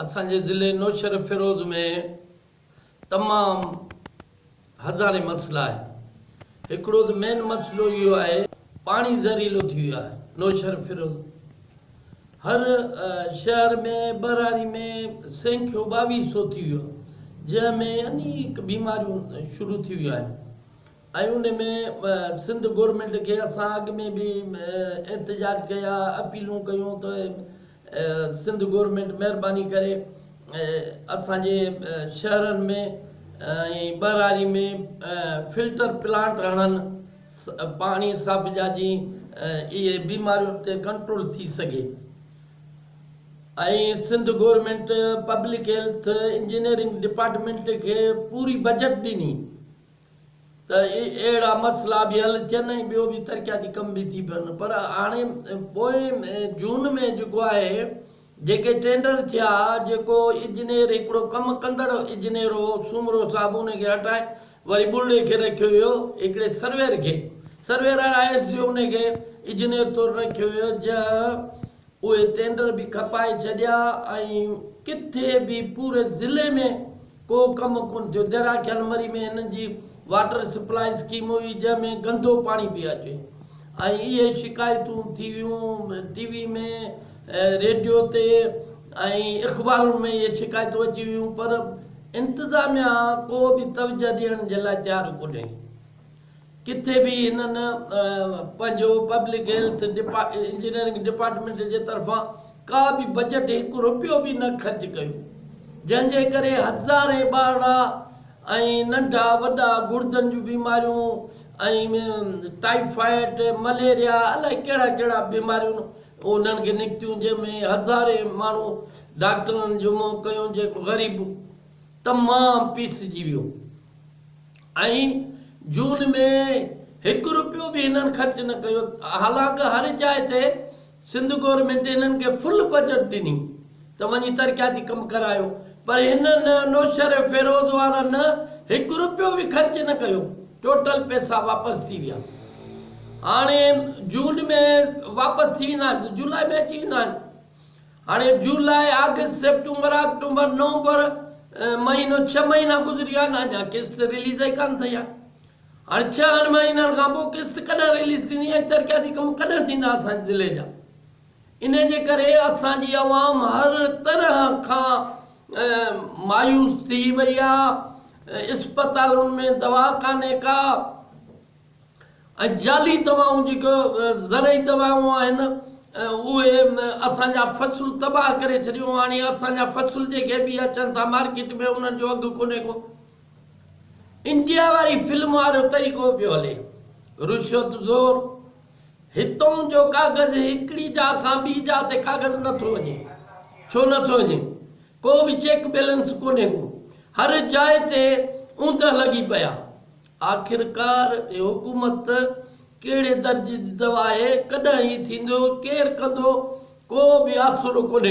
اسان جي ضلعي نوشهروفيروز ۾ تمام هزارين مسئلا آهن. هڪڙو ته مين مسئلو اهو آهي پاڻي زهريلو ٿي ويو آهي نوشهروفيروز هر شهر ۾ ٻهراڙي ۾ سينکيو 22 سو ٿي ويو آهي جنهن ۾ انيڪ بيماريون شروع ٿي ويون آهن ۽ ان ۾ سنڌ گورنمينٽ کي اسان اڳ ۾ به احتجاج ڪيا اپيلون ڪيون ته سنڌ گورنمينٽ مهرباني ڪري اسان جي شهرن ۾ ۽ ٻهراڙي ۾ فلٽر پلانٽ هڻن پاڻي صاف جا جي اهي بيمارين تي ڪنٽرول ٿي سگهي ۽ Sindh government public health engineering department کي پوري بجيٽ ڏني ته اهڙا مسئلا به حل ٿين ۽ ٻيو به ترقياتي ڪم به ٿي پون پر هاڻي پوئين جون ۾ جيڪو آهي جيڪي ٽينڊر ٿيا جيڪو اجنير هڪڙو ڪم ڪندڙ اجنير هو سومرو صاحب ان کي هٽائي وري ٻرڙي کي رکيو ويو هڪڙي سروير کي سروير ايس ڊي او ان کي اجنير طور رکيو ويو جنهن اهي ٽينڊر به کپائي ڇڏيا ۽ ڪٿي به پوري ضلعي ۾ ڪو ڪم ڪونه ٿيو. ديراکيل مري ۾ هنن جي واٽر سپلاء اسڪيم هئي جنهن ۾ گندو پاڻي پئي اچي ۽ اهي شڪايتون ٿي ويون ٽي وي ۾ ريڊيو تي ۽ اخبارن ۾ اهي شڪايتون اچي ويون پر انتظاميا ڪو به توجه ڏيڻ جي لاء تيار ڪونهي. ڪٿي به هنن پنهنجو پبلڪ هيلٿ انجنيئرنگ ڊپارٽمينٽ جي طرفان ڪا به بجيٽ هڪ روپيو به نه خرچ ڪيو جنهن جي ڪري هزارين ٻارڙا ۽ ننڍا وڏا گڙدن جون بيماريون ۽ ٽائيفائيڊ مليريا الائي ڪهڙا ڪهڙا بيماريون انهن کي نڪتيون جنهن ۾ هزارين ماڻهو ڊاڪٽرن جو منهن ڪيو جيڪو غريب تمام پيسجي ويو. ۽ جون ۾ هڪ روپيو به هنن خرچ نه ڪيو حالانڪه هر جاء تي سنڌ گورنمينٽ هنن کي فل بجيٽ ڏني ته وڃي ترقياتي ڪم ڪرايو پر هنن نوشهروفيروز وارن هڪ روپيو به خرچ نه ڪيو ٽوٽل پئسا واپس ٿي ويا هاڻي جون ۾ واپس ٿي ويندا آهن ته جولاء ۾ اچي ويندا آهن. هاڻي جولاء، آگسٽ، سيپٽمبر، آڪٽومبر، نومبر مهينو ڇهه مهينا گذري ويا آهن اڃا قسط رليز ئي ڪانه ٿي آهي. هاڻي ڇهن مهينن کان پوء قسط ڪڏهن رليز ٿيندي ۽ ترقياتي ڪم ڪڏهن ٿيندا اسان جي ضلعي جا. انهي جي ڪري اسان جي عوام هر طرح کان مايوس ٿي وئي آهي. اسپتالن ۾ دوا ڪانهي ڪا. ۽ جعلي دوائون جيڪي زرعي دوائون آهن اهي اسان جا فصل تباهه ڪري ڇڏيون هاڻي اسان جا فصل جيڪي به اچن ٿا مارڪيٽ ۾ انهن جو اگهه ڪونهي ڪو انڊيا واري فلم وارو طريقو پيو هلي رشوت زور هتون جو ڪاغذ هڪڙي جاء کان ٻي جاء تي ڪاغذ نٿو وڃي ڇو نٿو وڃي ڪو به چيڪ بيلنس ڪونهي ڪو هر جاء تي اوندهه لڳي پيا آخرڪار هي حڪومت ڪهڙي درجي جي دوا آهي، ڪڏهن هي ٿيندو، ڪير ڪندو، ڪو به آسرو ڪونهي.